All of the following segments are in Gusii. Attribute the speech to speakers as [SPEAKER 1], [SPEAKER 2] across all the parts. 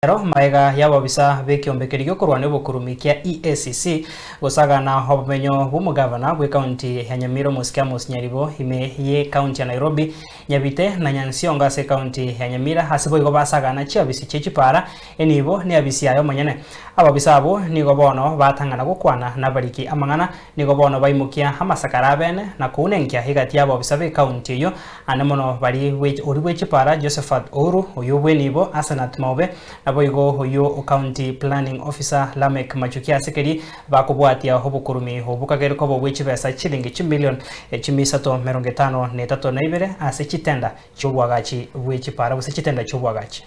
[SPEAKER 1] Ero magega y'ababisa b'ekiombe keria gi'okorwania obokurumi kia EACC gosagana obomenyo bw'omogavana bw'ekaunti ya Nyamira omosike Amos Nyaribo ime y'ekaunti ya Nairobi, Nyabite na Nyansiongo ase ekaunti ya Nyamira ase boigo basagana chiabisi chie chipara enibo neabisi yaye omonyene. Ababisa abwo nigo bono batang'ana gokwana nabariki amang'ana Nigo bono baimokia amasakara abene na kounenkia egati y'abobisa b'ekaunti eyio, ande mono baria oria bwe chipara Josephat Ouru, oyio bw'enibo Asenath Maobe, naboigo oyio o County Planning Officer Lameck Machuki ase keria bakobwatia obokurumi obwo kagere koba obwe chibesa chilingi chimilion chimia isato merongo etano na etato na ibere ase chitenda chi'oboagachi bwe chipara gose chitenda chi'oboagachi.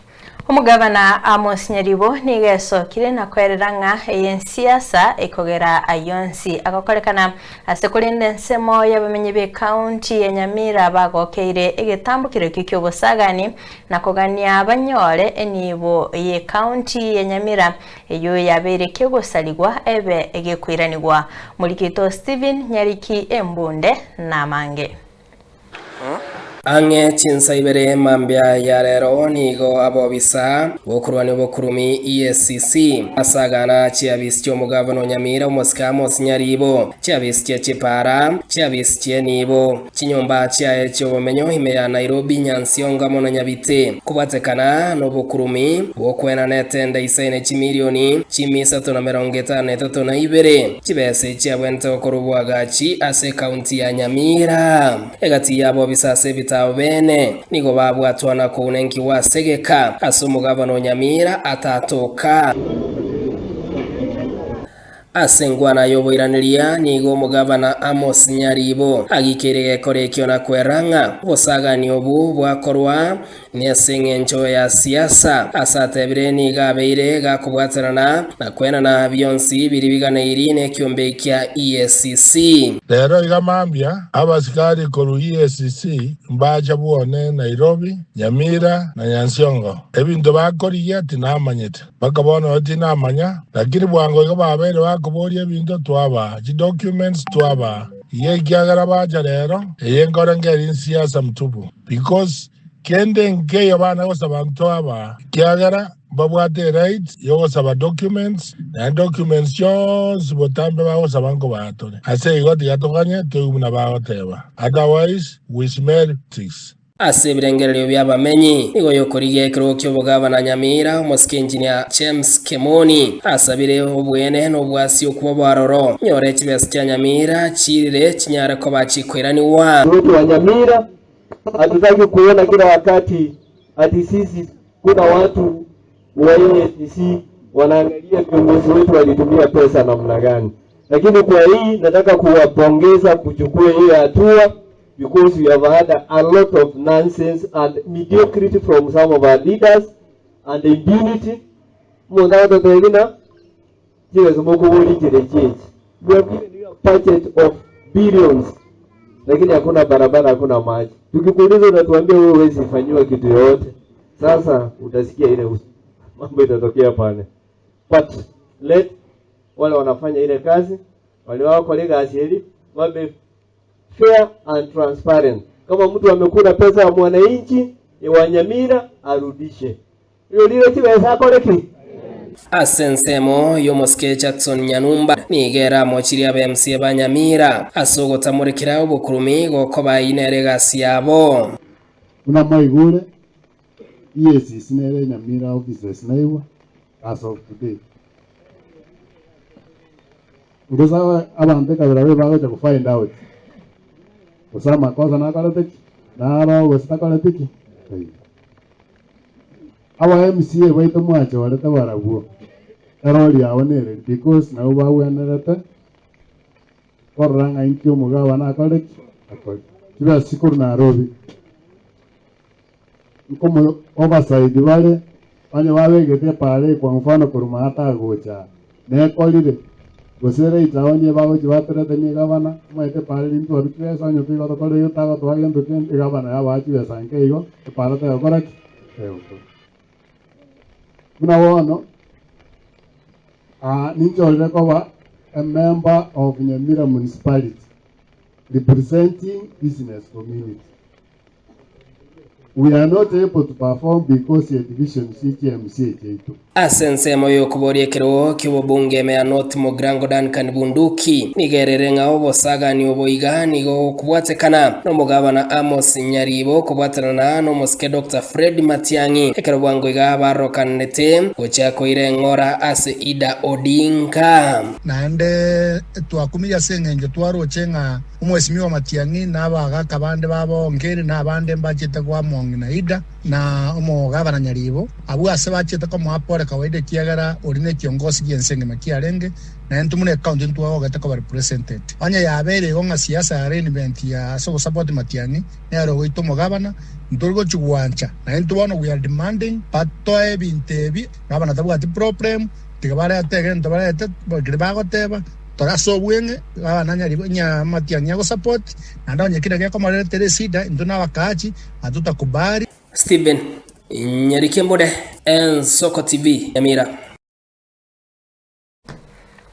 [SPEAKER 2] Omogabana Amos Nyaribo nigo esokire na kwerera ng'a eye ensiasa ekogera ayio onsi agokorekana ase korende ensemo y'abamenyi b'ecounty ya Nyamira bagokeire egetambokero ekio ki'obosagani na kogania banyore enibo y'ecounty ya Nyamira eyio yabeire kegosarigwa ebe egekoiranigwa. Morikito Stephen Nyariki Embunde namange.
[SPEAKER 3] Ang'e chinsa ibere mambia ya rero nigo abobisa bokorwania obokurumi, EACC, asagana chiabisi chi'omogavana o Nyamira omosike Amos Nyaribo, chiabisi chie chipara, chiabisi chi'enibo, chinyomba chiaye chi'obomenyo ime ya Nairobi, Nyansiongo amo na Nyabite, kobwatekana nobokurumi bw'okwenana etenda isaine chimilioni chimia isato na merongo etano na etato na ibere. Chibesa echi chiabwenerete gokorwa oboagachi ase ekaunti ya Nyamira. Egati y'abobisa ase ebitabo bene nigo babwatwa na kounenkigwa ase egeka ase omogabana o Nyamira atatoka. Ase enkwana y'oboiraneria nigo omogabana Amos Nyaribo agikeire gekora ekio na kwera ng'a obosagani obwo bwakorwa Nase engencho ya siasa, ase atebire nigo abeire gakobwatanana na kwenana bionsi biria biganeiri nekiombe kia EACC.
[SPEAKER 4] Rero iga mambia, abasikari korwa EACC mbacha bwone Nairobi, Nyamira na Nyansiongo. Ebinto bakorigia tinamanyete, mpaka bono igo tinamanya, lakini bwango igo babeire bakoboria ebinto twabaa, chidocuments twabaa. Iga ekiagera bacha rero, eye nkore nkeri nsiasa mtupu. Because kende nkeiyo bana gosaba ntwaba, ekiagera mbabwate eright yogosaba documents, naende documents chionsi botambe bagosaba nkobaatore. Ase igo tiga toganye toigwe buna bagoteba, otherwise we smell ticks.
[SPEAKER 3] Ase ebirengererio bi'abamenyi, nigo yokorigia ekerogo ki'obogavana Nyamira, omosike engineer James Kemoni asabire obwene na obwasi okwo bw'aroro, nyore chibesa chia Nyamira chiirire chinyare koba chikoiranigwa.
[SPEAKER 5] Wetu wa Nyamira hatutaki kuona kila wakati ati sisi kuna watu wa EACC wanaangalia viongozi wetu walitumia pesa namna gani, lakini kwa hii nataka kuwapongeza kuchukua hiyo hatua because we have had a lot of nonsense and mediocrity from some of our leaders and impunity mundu agototebina Chibesa mokoboria chirechi echi. We have given you a budget of billions lakini hakuna barabara, hakuna maji. Tukikuuliza unatuambia wewe huwezi fanyiwa kitu yoyote. Sasa utasikia ile mambo itatokea pale. But let wale wanafanya ile kazi wale wao kwa kazi hili wabe fair and transparent. Kama mtu amekula pesa ya mwananchi wa Nyamira arudishe. Iyo lile chibesa akore ki?
[SPEAKER 3] Ase ensemo y'omosike Jackson Nyanumba nigo eramochirie abe MC ba Nyamira ase ogotamorekera obokurumi gokoba eyio nere egasi yabo.
[SPEAKER 6] Buna mwaigure, EACC nere Nyamira offices naigwa as of today. Gose abanto ekabira babe bagocha go find out gose amakosa nakorete ki, naro gose takoreti ki, taiyo. Aba MCA baito mwachorete barabwo erori yabo nereri because nabwo bagwenerete korora ng'a inki omogabana akore ki? Akore. Chibesa chikorwa Nairobi nkomo oversight bare onye babegete epara eye kwa mfano korwa maata gocha aa nekorire gose ere etown eye bagochia bateretania egavana omanyete epara eri ntwarwe chibesa onye toigotokora igo tagotoa gento kende egavana yabaa chibesa nke igo epara tegokora ki? Tegokora. Buna bono aa ninchorire koba a member of Nyamira Municipality representing business community. We are not able to perform because ye divisions chie MCA chiaito.
[SPEAKER 3] Ase ensemo y'okoboria ekerogo ki'obobunge ime ya North Mugirango Duncan Bunduki nigo erere ng'a obosagani obo iga nigo gokobwatekana nomogabana Amos Nyaribo kobwatanana nomosike Doctor Fred Matiang'i ekero bwango iga barokanete gochia koira eng'ora ase Ida Odinga.
[SPEAKER 7] Naende twakumirie ase engencho twaroche ng'a Omwesimigwa Matiang'i na abagaaka bande b'abaongeri na abande mbachete koa Mong'ina Ida na omogabana Nyaribo, abwo ase bachete komoa pore kawaida ekiagera oria nekiongosi gi'ense engima kiarenge, na intwe buna ecounty ntwagogete koba represented. Onye yabeire igo ng'a siasa ya arrangement ya ase ogosupport Matiang'i nere ogoita omogabana, ntori gochi gwancha, na intwe bono we are demanding batoe ebinto ebi, gabana tabwati problem, tiga barete egento barete keria bagoteba. Tore ase obweng'e, gabana nyaribo nya Matiang'i agosupport, naende onye kera gekomoreretera esida, intwe nabakaachi, hatutakubali.
[SPEAKER 3] Stephen Nyarikembode, Ensoko TV, Nyamira.